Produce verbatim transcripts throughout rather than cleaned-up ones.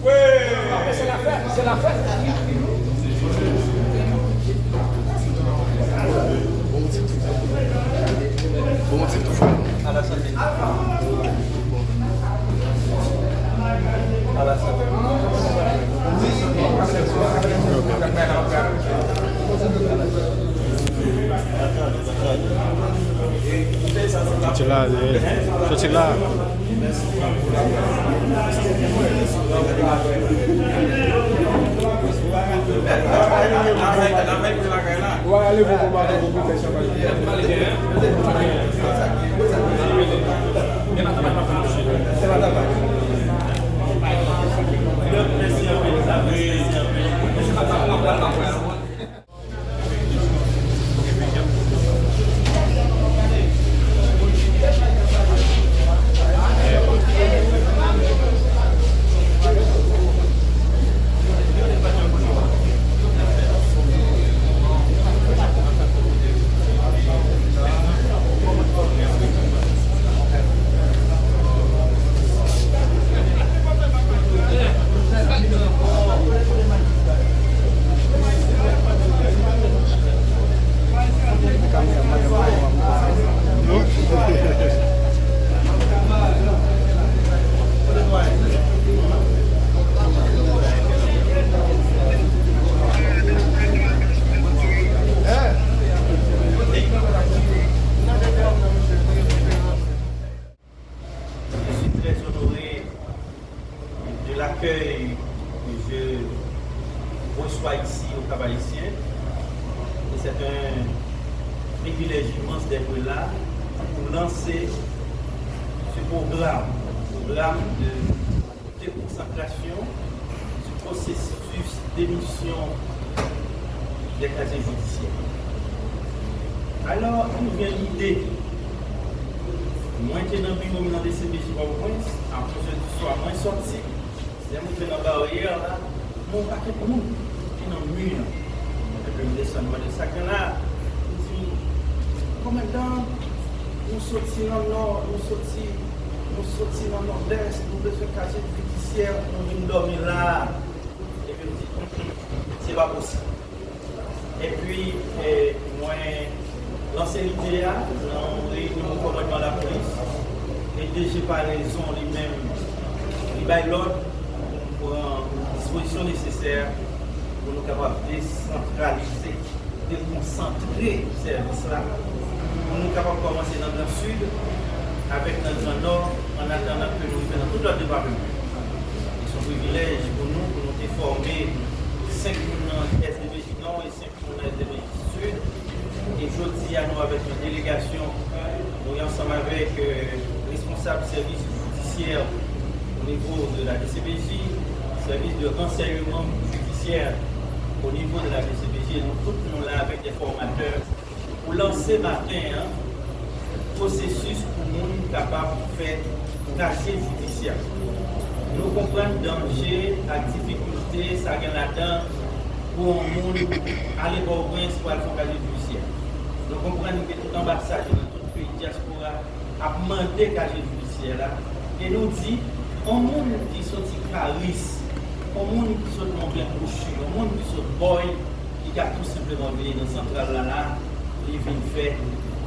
Wi! Se la fèt, se la fèt. Bon ti tou, frè. Bon ti tou, frè. Soti la, eh, soti la. Je suis très honoré de l'accueil que je reçois ici au Cap-Haïtien. Et c'est un privilège immense d'être là pour lancer ce programme, programme de déconcentration du processus d'émission des casiers judiciaires. Alò, m gen lide. Mwen te nan biwo m nan D C P J Pòtoprens, a onz è di swa, mwen sòti. Lè m rive nan baryè la, m wè yon pakèt moun ki nan mi an. Epi m desann, m mande sa k gen la. Yo di m, "Kòmandan, nou soti nan nò, nou soti, nou soti nan nòdès, nou bezwen kazye jidisyè, nou vin dòmi la a." Epi m di, "Mm, mm, se pa posib." Epi, eh, mwen lanse lide a nan yon reyinyon kòmandman lapolis. E D G Parezon li menm, li bay lòd pou nou pran dispozisyon nesesè pou nou kapab desantralize, dekonsantre sèvis la, pou nou kapab kòmanse nan Gran Sid, avèk nan Gran Nò, an atandan ke nou rive nan tout lòt depatman. E se yon privilèj pou nou, pou nou te fòme senk moun nan S D P J Nò e senk moun nan S D P J Sid. E jodi a, nou avèk yon delegasyon, nou ansanm avèk, euh, responsab sèvis jidisyè o nivo de la D C P J, sèvis de ransèyman jidisyè o nivo de la D C P J, e nou tout nou la avèk de fòmatè pou lanse maten an pwosesis pou moun kapab fè kazye jidisyè. Nou konprann danje ak difikilte sa gen ladan pou yon moun ale Pòtoprens pou al fè yon kazye jidisyè. Nou konprann ke tout anbasad yo nan tout peyi dyaspora ap mande kazye jidisyè la. E nou di, yon moun ki soti Karis, yon moun ki sot Mont Blanc Kwochi, yon moun ki sot Bòy, li ka tou senpleman vini nan santral la la, li vin fè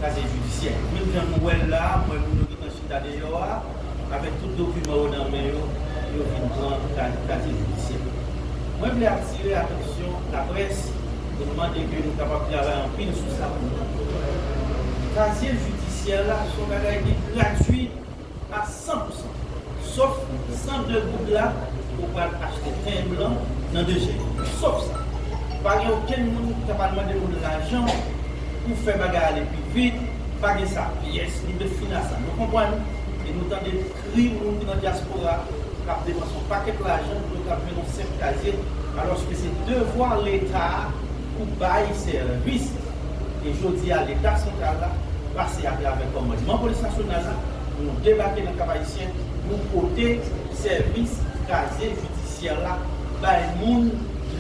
kazye jidisyè. Menm jan nou wè l la, mwen moun yo ki nan chita deyò a, avèk tout dokiman yo nan men yo, yo vin pran ka-, kazye jidisyè. Mwen vle atire atansyon laprès e mande ke nou kapab travay anpil sou sa pou nou. Kazye jidisyè la, se yon bagay ki gratui a san pou san. Sòf san de goud la, ou pral achte tenb lan nan D G. Sòf sa. Pa gen okenn moun ki kapab mande moun lajan pou fè bagay ale pi vit. Pa gen sa pyès. Nou vle fin a sa. Nou konprann e nou tande kri moun ki nan dyaspora. k ap depanse yon pakèt lajan pou yo ka jwenn yon senp kazye, alòske se devwa Leta a pou bay sèvis. E jodi a, Leta santral la pase atravè kòmandman Polis Nasyonal la pou nou debake nan Kap Ayisyen, nou pote sèvis kazye jidisyè la bay moun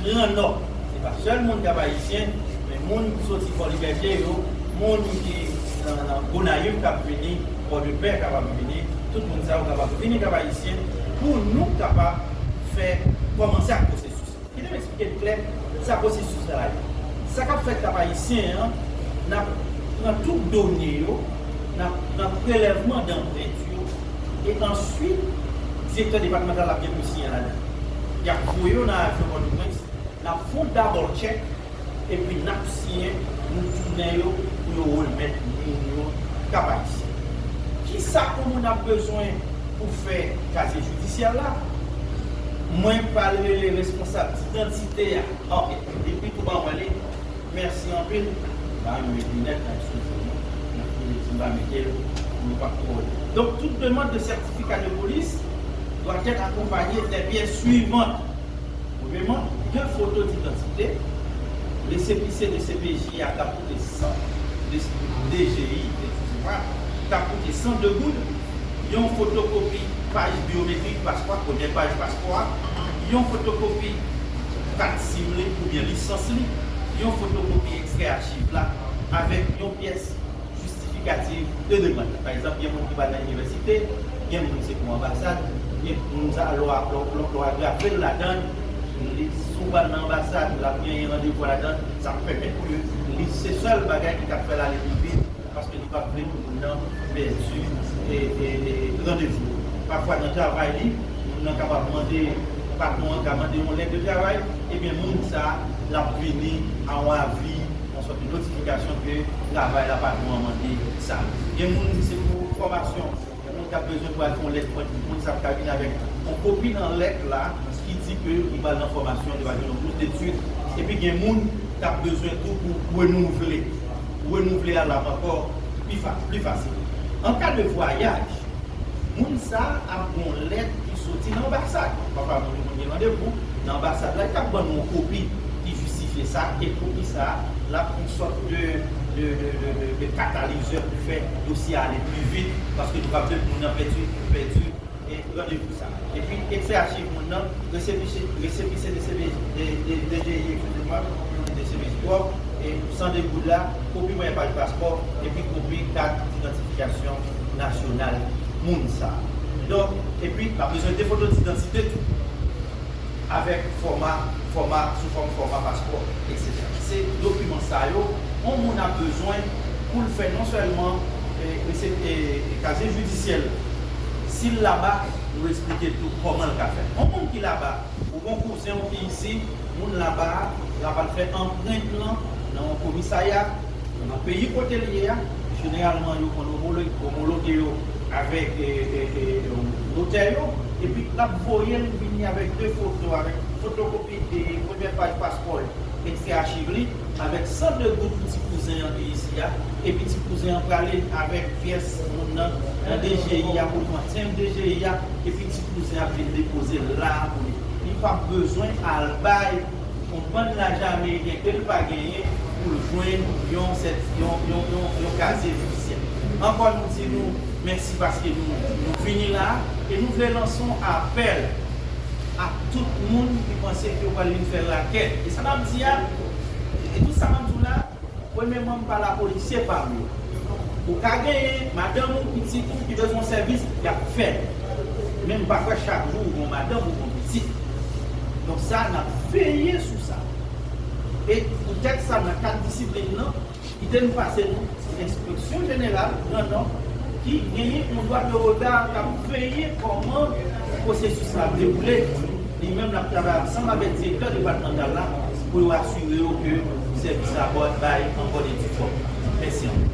Gran Nò. Se pa sèl moun Kap Ayisyen, men moun ki soti Fòlibèvye yo, moun ki nan, nan Gonayiv k ap vini, Pòdepè kapab vini, tout moun sa yo kapab vini Kap Ayisyen pou nou kapab fè kòmanse ak pwosesis. Kite m eksplike l klè sa pwosesis la ye. Sa k ap fèt Kap Ayisyen an, n ap pran tout done yo, n ap pran prelèvman d anprent yo, e answit, direktè depatmantal la ap gen pou siyen ladan. Y ap voye yo nan avyon Pòtoprens, n ap fè yon double check, epi n ap siyen, nou tounen yo pou yo remèt moun yo Kap Ayisyen. Kisa yon moun ap bezwen pou fè kazye jidisyè la? Mwen pral rele responsab didantite a. Ok, epi tou ban mwen li. Mèsi anpil. Ba m met linèt la, eskize mwen. N ap rele ti m ba mete l pou nou pa twò. Donc, toute demande de certificat de police doit être accompagnée des pièces suivantes. Premyèman, de foto didantite, resepise de C P J a k ap koute san, de, D G I, eskize mwen, k ap koute san de goud, yon fotokopi paj biyometrik paspò a, premyè paj paspò a, yon fotokopi kat sim li oubyen lisans li, yon fotokopi ekstrè achiv la, avèk yon pyès jistifikatif de demann. Pa egzanp, gen moun ki pral nan inivèsite, gen moun se pou anbasad, gen moun sa, lè w a, lè w, lè w, lè w a grave l ladan l, li, si w pral nan anbasad, l ap genyen randevou ladan l, sa ap pèmèt ke li, se sèl bagay ki t ap fè l ale pi vit, paske li p ap vle pou moun nan pèdi, e, e, e, randevou. Pafwa nan travay li, moun nan kapab mande, patwon an ka mande yon lèt de travay, ebyen moun sa a, l ap vini a yon avi, yon sòt de notifikasyon ke travay la, patwon an mande sa. Gen moun, se pou fòmasyon. Gen moun k ap bezwen pou al fè yon lèt pwent, moun sa a ka vin avèk yon kopi nan lèt la ki di ke li pral nan fòmasyon, li pral gen yon bous detid. Epi gen moun k ap bezwen tou pou renouvle. Renouvle a l ap ankò pi fa-, pli fasil. An ka de vwayaj, moun sa a ap gen yon lèt ki soti nan anbasad. Pafwa moun yo konn gen randevou nan anbasad la, li t ap ban nou yon kopi ki jistifye sa, e kopi sa a, l ap yon sòt de, de, de, de, de, de katalizè pou fè dosye a ale pi vit, paske nou p ap vle pou moun nan pèdi, pèdi, e, randevou sa a. Epi, ekstrè achiv moun nan, resepise, resepise de C P J, de, de, D G I, ekskize mwen, de C P J twòp, e san de goud la, kopi premyè paj paspò, epi kopi kat idantifikasyon nasyonal moun sa a. Donk, epi, l ap bezwen de foto didantite tou, avèk fòma, fòma, sou fòm fòma paspò, etsetera. Se dokiman sa yo, yon moun ap bezwen pou l fè non sèlman, e, resep-, e, e, kazye jidisyè l, si l laba, nou eksplike l tou kòman l ka fè. Yon moun ki laba, ou gen yon kouzen w ki isi, moun laba a, l ap al fè anprent lan nan yon komisarya, nan peyi kote l ye a, jeneralman yo konn omolo-, omologe yo avèk, e, e, e, notè yo, epi l ap voye l vini avèk de foto, avèk fotokopi de premyè paj paspò l, ekstrè achiv li, avèk san de goud pou ti kouzen an ki isi a, epi ti kouzen an prale avèk pyès moun nan, nan D G I a pou l pran tenb D G I a, epi ti kouzen ap vin depoze l la a pou li. Li p ap bezwen al bay yon bann lajan ameriken ke l pa genyen pou l jwenn yon sèt-, yon, yon, yon, yon kazye jidisyè. Ankò, nou di nou mèsi paske nou, nou vini la a e nou vle lanse yon apèl a tout moun ki panse ke yo pral vin fè rakèt. E sa m ap di a, e tout sa m ap di w la, premyèman, m pa lapolis, se pa m yo. Ou ka genyen madanm ou, pitit ou ki bezwen sèvis, y ap fè l. Men m pa kwè chak jou ou gen yon madanm ou gen yon pitit. Donk sa, n ap veye sou sa. E poutèt sa, nan kad disiplin nan, kite m pase nou Enspeksyon Jeneral Gran Nò ki genyen yon dwa de rega k ap veye kòman pwosesis la ap dewoule. Li menm l ap travay ansanm avèk direktè depatmantal la pou yo asire yo ke sèvis la bay an bòn e di fòm. Mèsi anpil.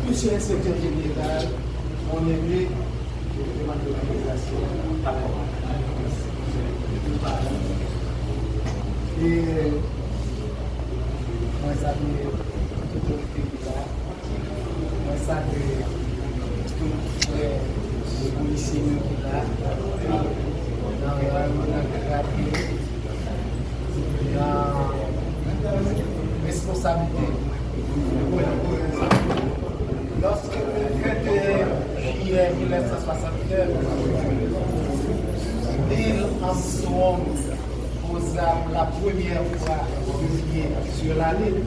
Mesye Enspektè Jeneral, mon neveu, je vous demande l'autorisation. E mwen salye tout otorite ki la. Mwen salye tout Frè polisye yo ki la, nan rang, nan grad yo, nan responsablite. Lòske le venteyen jiyè mil nèf san swasannnèf, Neil Armstrong poza pour la première fois le pied sur la Lune,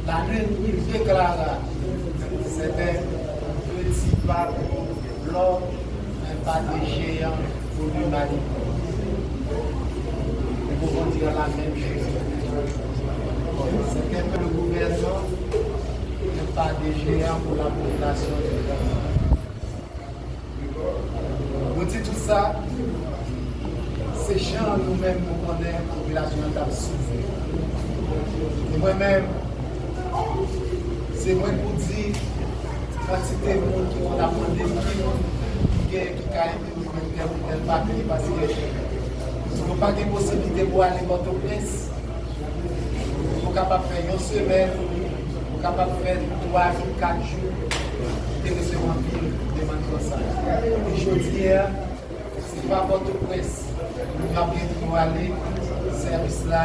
la Lune, il déclara, c'était un petit pas pour l'homme, un pas de géant pour l'humanité. Nous pouvons dire la même chose. C'était pour le gouvernement, un pas de géant pour la population de l'homme. Mwen di tout sa, se jan nou menm nou konnen popilasyon an t ap soufri. E mwen menm, se mwen k pou di kantite moun ki konn ap mande ki moun ki gen, ki ka ede nou jwenn tèl ou tèl papye, paske nou pa gen posiblite pou ale Pòtoprens. Nou kapab fè yon semèn, nou kapab fè twa jou, kat jou, nou te resevwa anpil demann konsa. E jodi a, se pa Pòtoprens nou ap gen pou nou ale, sèvis la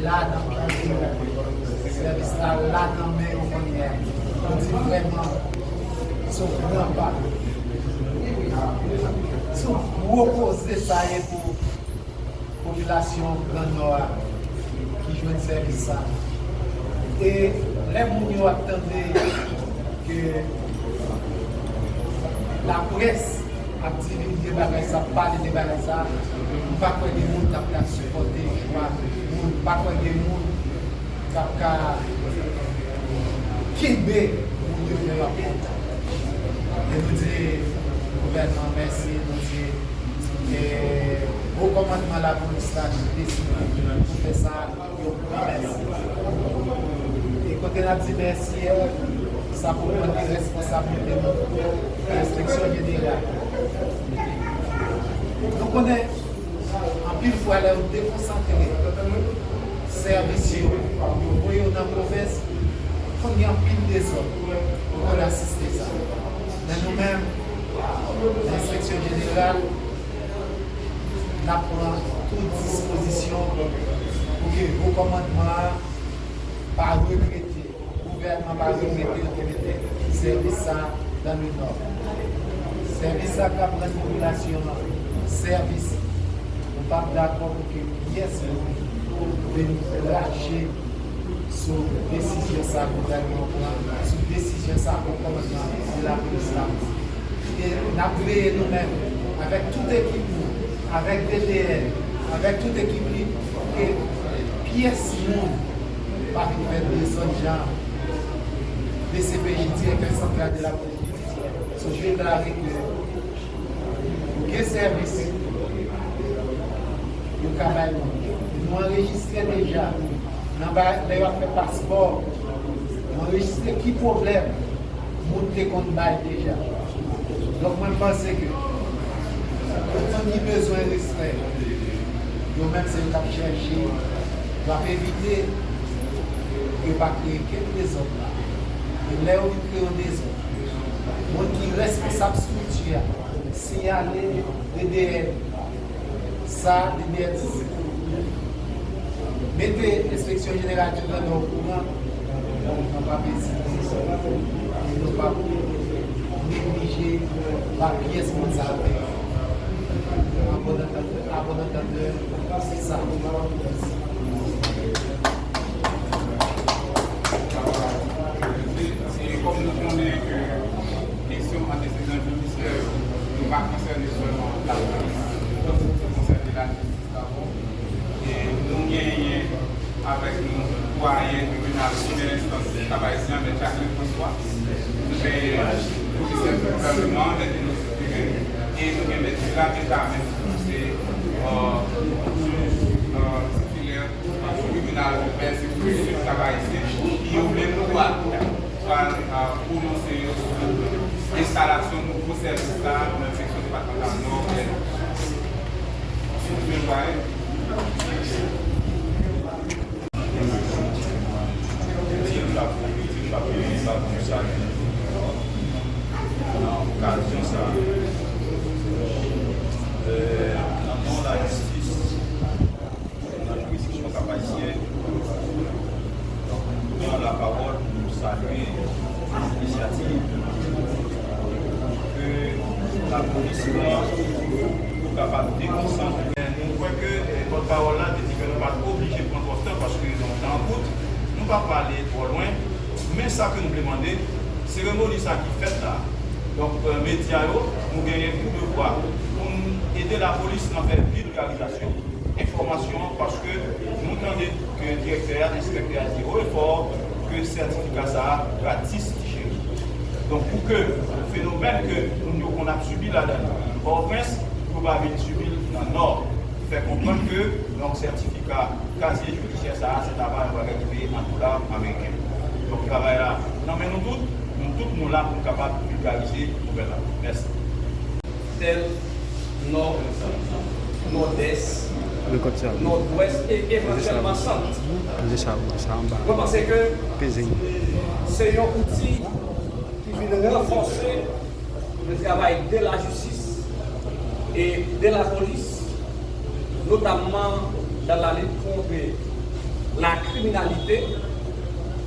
la nan pye nou, sèvis la la nan men yo kounye a. Nou di vrèman, se yon gran pa, se yon gwo koze sa ye pou popilasyon Gran Nò a ki jwenn sèvis sa. E lè moun yo ap tande ke laprès ap divulge bagay sa, ap pale de bagay sa, m pa kwè gen moun k ap ka sipòte chwa moun, m pa kwè gen moun k ap ka kenbe moun yo jan y ap kontan. E nou di gouvènman mèsi, nou di e wo kòmandman lapolis la deside pou fè sa yon gran mèsi. E kote n ap di mèsi a, sa pou mande responsablite nou, enspeksyon jeneral. Nou konnen anpil fwa lè yo dekonsantre sèvis yo, yo voye yo nan pwovens, konn gen anpil dezòd pou yo asiste sa. Men nou menm, enspeksyon jeneral, n ap pran tout dispozisyon pou ke wo kòmandman an pa regrete, gouvènman pa regrete yo te mete sèvis sa nan le nò. Sèvis sa k ap rann popilasyon an sèvis. Nou p ap dakò pou ke pyès moun vin krache sou desizyon sa gouvènman an pran, sou desizyon sa wo kòmandman de lapolis la pran. E n ap veye nou menm, avèk tout ekip nou, avèk D D N, avèk tout ekip li, pou ke pyès moun pa vin fè dezòd jan D C P J, Direktè Santral de la Polis Jidisyè. So, je déclare ke gen sèvis yo ka bay moun. Nou anrejistre deja. Nan ba, lè y ap fè paspò, nou anrejistre ki pwoblèm moun te konn bay deja. Donk, mwen, m panse ke tout moun ki bezwen respè, yo menm se yo k ap chèche, yo ap evite yo pa kreye kèk dezòd la. E lè yo vin kreye yon dezòd, moun ki responsab estrikti a, siyale D D N, sa, D D N mete enspeksyon jeneral di Gran Nò okouran, nou p ap ezite, e nou p ap neglije ba pyès moun sa a. A bon antant, a bon antant, se sa. E kòm nou konnen ke kesyon antesedan jidisyè yo, yo pa konsène sèlman lapolis, yo konsène lajistis dabò. E nou genyen avèk nou dwayen tribinal premyè enstans Kap Ayisyen an, Mèt Jacquelin François. Nou genyen komisè gouvènman, Mèt Enos Sipire, e nou gen Mèt Gilles Benjamin, se, euh, jij, euh, titilè tribinal pèsekisyon Kap Ayisyen, ki yo menm pral, pral, euh, pwononse yo sou enstalasyon nouvo sèvis la nan seksyon depatmantal Nò. Sou dwayen. Itil pa pou, itil pa pou, itil pa pou sa. Nan Polis lan pou kapab dekonsantre. Nou kwè ke, eh, pòtpawòl la te di ke nou pa t oblije pran twòp tan paske, donk, tan an kout, nou pa prale twò lwen. Men sa ke nou vle mande, seremoni sa ki fèt la, donk, eh, medya yo, nou genyen pou devwa pou n ede lapolis nan fè vilgarizasyon enfòmasyon an, paske nou tande ke direktè a, enspektè a di haut et fort ke sètifika sa a gratis, ti cheri. Donk, pou ke fenomèn ke moun yo konn ap sibi ladan Pòtoprens, yo pa vin sibi l nan Nò. Fè konprann ke, donk, sètifika kazye jidisyè sa a, se ta pa yon bagay ki peye an dola ameriken. Donk, travay la nan men nou tout, nou tout nou la pou n kapab vilgarize nouvèl la. Mèsi. Sèl, Nò, Nòdès, Nòdwès e evantyèlman Sant. Mwen panse ke se yon outi ki vin ranfòse le travay de la jistis e de la polis, notamman dans la lutte contre la criminalité,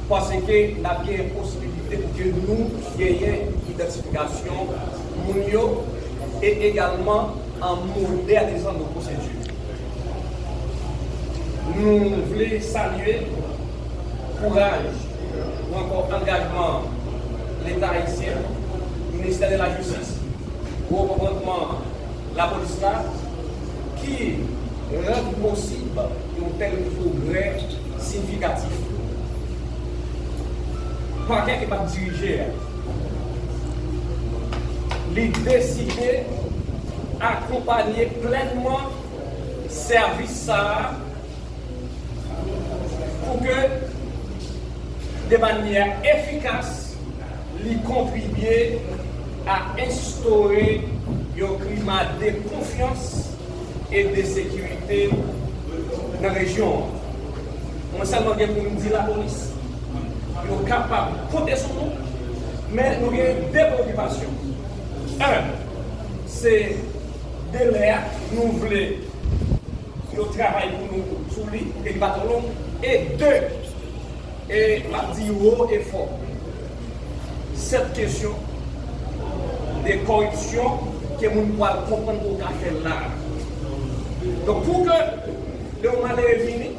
paske n ap gen posibilite pou ke nou genyen idantifikasyon moun yo e egalman an modènizan nou pwosedi. Nou vle salye kouraj ou ankò angajman Leta ayisyen, Ministè de la Jistis, gwo kòmandman lapolis la, ki rann posib yon tèl pwogrè siyifikatif. Pakè ki p ap dirije a, li deside akonpanye plènman sèvis sa a pou ke, de manyè efikas, li kontribye a enstore yon klima de konfyans e de sekirite nan rejyon an. Mwen sèlman gen pou m di lapolis, yo kapab konte sou nou, men nou gen de preokipasyon. En, se delè a nou vle yo travay pou nou sou li, pou ke li pa twò long. E de, e m ap di wo e fò, sèt kesyon de kòripsyon ke moun pral konprann ke w ka fè la. Donk, pou ke lè yon malere vini,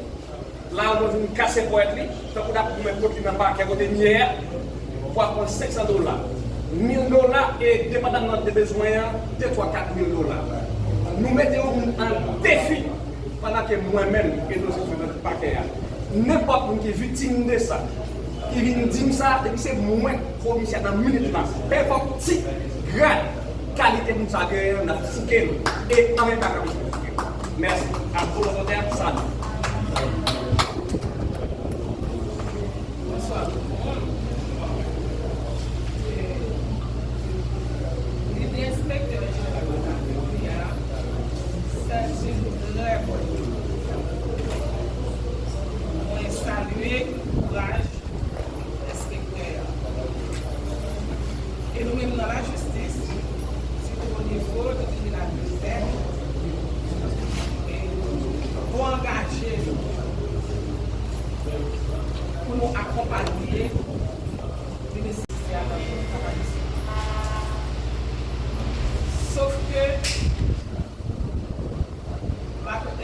la, mwen vin kase pòt li, tankou n ap goumen kont li nan pakè kote m ye a, pou al pran senk san dola, mil dola, e depandaman de bezwen an, de, twa, kat mil dola. Nou mete yon moun an defi pandan ke mwen menm, e nou se nan pakè a. Nenpòt moun ki viktim de sa, ki vin di m sa, depi se mwen komisè nan minit la, nenpòt tit, grad, kalite moun sa genyen an, n ap fouke l. E an menm tan, n ap fouke l. Mèsi. Ak volontè, salut. Bonswa tout moun. Lide enspektè jeneral la, se yon trè bòn lide. Mwen salye kouraj enspektè a. E nou menm nan lajistis, sitou o nivo de tribinal militè, e nou angaje nou pou nou akonpanye minis jistis la nan tout travay li sou. Sof ke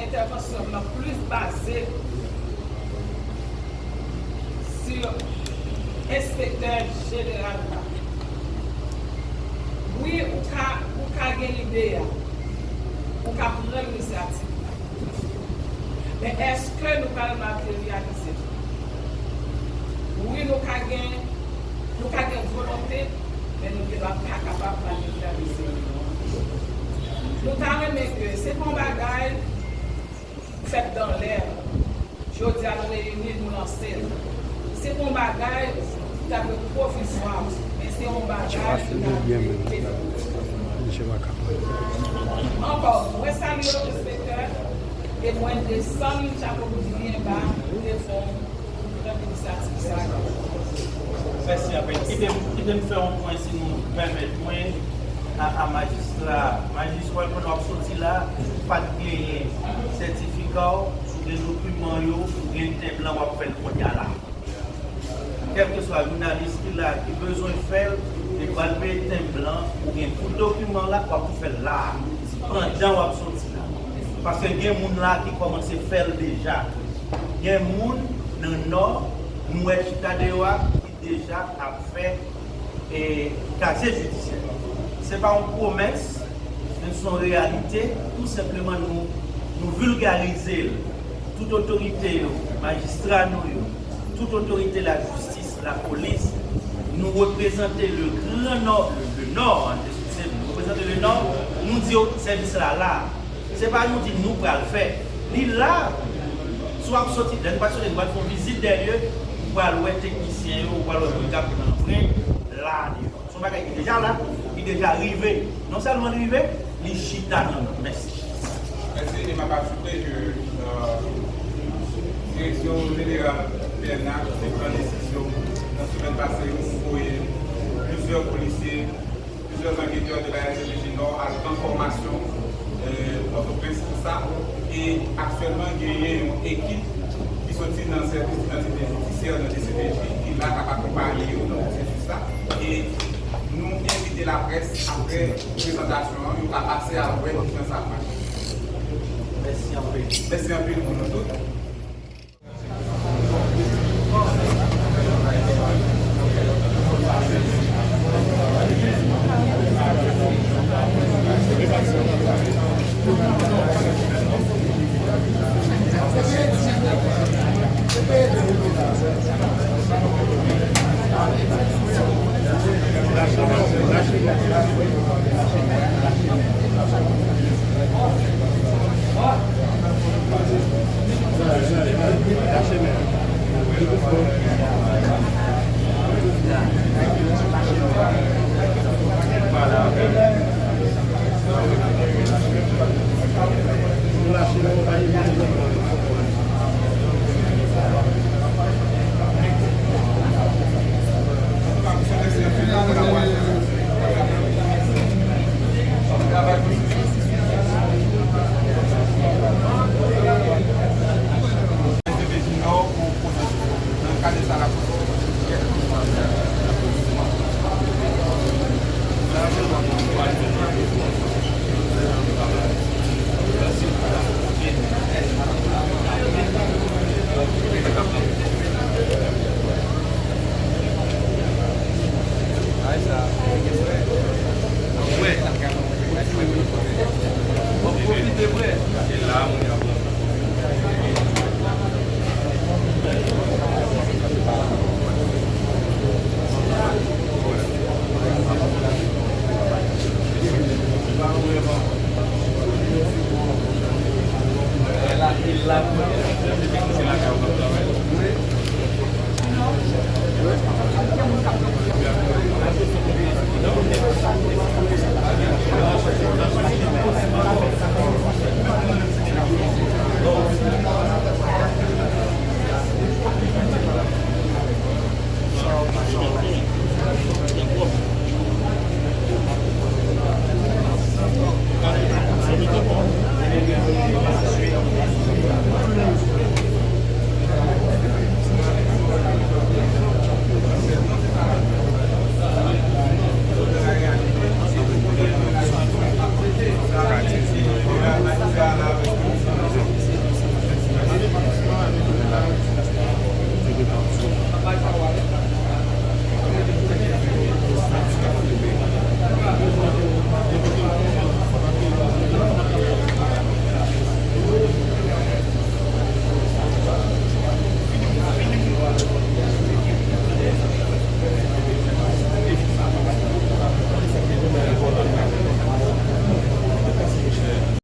entèvansyon m nan plis baze sou enspektè jeneral la. Wi, ou ka, ou ka gen ide a, ou ka pran inisyativ la. Men èske nou pral matèryalize l? Wi, nou ka gen, nou ka gen volonte, men nou genlè pa kapab matèryalize l. Nou ta renmen ke se pa yon bagay fèt dan lè. Jodi a nou reyini, nou lanse l. Se pa yon bagay ki ta dwe pwovizwa, men se yon bagay ki ta dwe definitif. Ankò, mwen salye w, enspektè, e mwen desann chapo m byen ba devan w pou gran inisyativ sa a. Mèsi anpil. Kite m, kite m fè yon pwen, si nou pèmèt mwen, a, a majistra. Majistra, pandan w ap soti la, ou pa t genyen sètifika w, sou de dokiman yo, ou gen ten blan, w ap fè l kounye a la. Kèlkeswa jounalis ki la, ki bezwen fè l, li pral Bilten blan, ou gen tout dokiman la, w ap tou fè l la a, pandan w ap soti la. Paske gen moun la ki kòmanse fè l deja. Gen moun nan Nò, nou wè chita deyò a, ki deja ap fè, e, kazye jidisyè. Se pa yon pwomès, men se yon reyalite. Tou senpleman, nou, nou vilgarize l. Tout otorite yo, majistra nou yo, tout otorite lajistis, lapolis, nou reprezante le Gran Nò, le, le Nò, eskize m, nou reprezante le Nò, nou di yo sèvis la la. Se pa nou di nou pral fè. Li la. Si w ap soti, lè nou pral soti, nou pral fè yon vizit dèyè, ou pral wè teknisyen yo, ou pral wè moun k ap pran anprent la deyò. Se yon bagay ki deja la, ki deja rive. Non sèlman li rive, li chita nan nou. Mèsi. Mèsi, e m ap ajoute ke, euh, Direksyon Jeneral P N A te pran desizyon nan semèn pase yo pou voye plizyè polisye, plizyè anketè de la S D P J Nò al pran fòmasyon, euh, Pòtoprens pou sa. E aktyèlman, genyen yon ekip ki soti nan sèvis idantite jidisyè nan D C P J ki la k ap akonpaye yo nan pwosesis la. E nou envite laprès, apre prezantasyon an, yo ka pase al wè kijan sa ap mache. Mèsi anpil. Mèsi anpil pou nou tout.